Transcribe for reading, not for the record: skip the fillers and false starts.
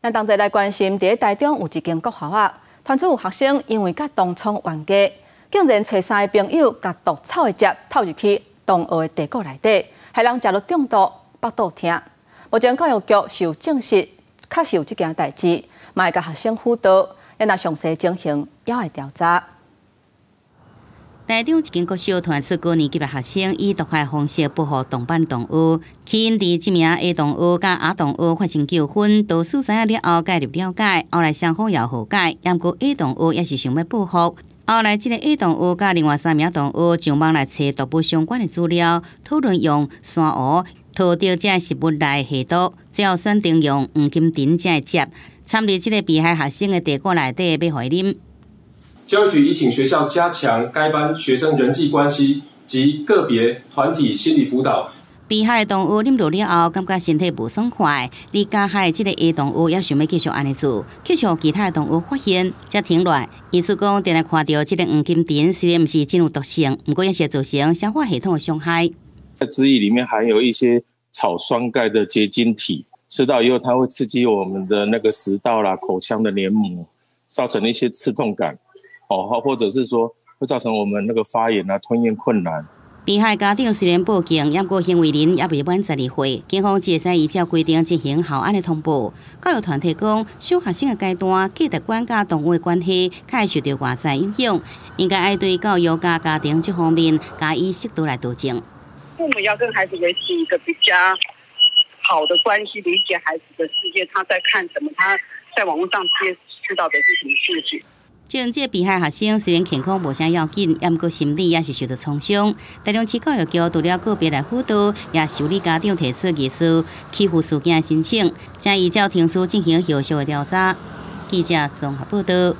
咱同齊來關心，佇台中有一間國校啊，傳出有學生因為佮同窗冤家，竟然揣三个朋友共毒草的汁透入去同學的茶果內底，害人食落中毒，腹肚疼。目前教育局是有證實，確實有這件代誌，嘛會共學生輔導，也若詳細情形猶會調查。台中一間國小傳出高年級的學生以毒害方式報復同班同學，起因佇這名 A 同學佮阿同學發生糾紛，導師知影了後介入了解，後來雙方也和解，毋過 A 同學也是想欲報復。後來這个 A 同學佮另外三名同學上網來揣毒物相關的資料，討論用珊瑚塗著這食物來下毒，最後選定用黃金藤這个汁摻佇這个被害學生的茶果內底，欲予伊啉。教育局已請學校加強該班學生人際關係及個別團體心理輔導。被害同學啉落了後，感覺身體無爽快，而加害這个 A 同學也想欲繼續按呢做，卻予其他的同學發現，才停落來。醫師講，定定看著這个黃金藤雖然毋是真有毒性，毋過也是造成消化系統的傷害。在汁液裡面含有一些草酸鈣的結晶體，吃到以後，它會刺激我們的那個食道啦、口腔的黏膜，造成一些刺痛感。哦，或者是說會造成我們那個發炎啊、吞嚥困難。被害家長雖然報警，毋過行為人猶未滿12歲，警方只會使依照規定進行校安的通報。教育團體講，小學生的階段，價值觀佮同學的關係，較會受著外在影響，應該愛對教育佮家庭這方面加以適度來調整。父母要跟孩子維持一個比較好的關係，理解孩子的世界，他在看什麼，他在網路上接觸到的是什麼事情。這個被害學生雖然健康無啥要緊，毋過心理也是受著創傷。台中市教育局除了個別來輔導，也受理家長提出疑似欺負事件的申請，將依照程序進行後續的調查。記者綜合報導。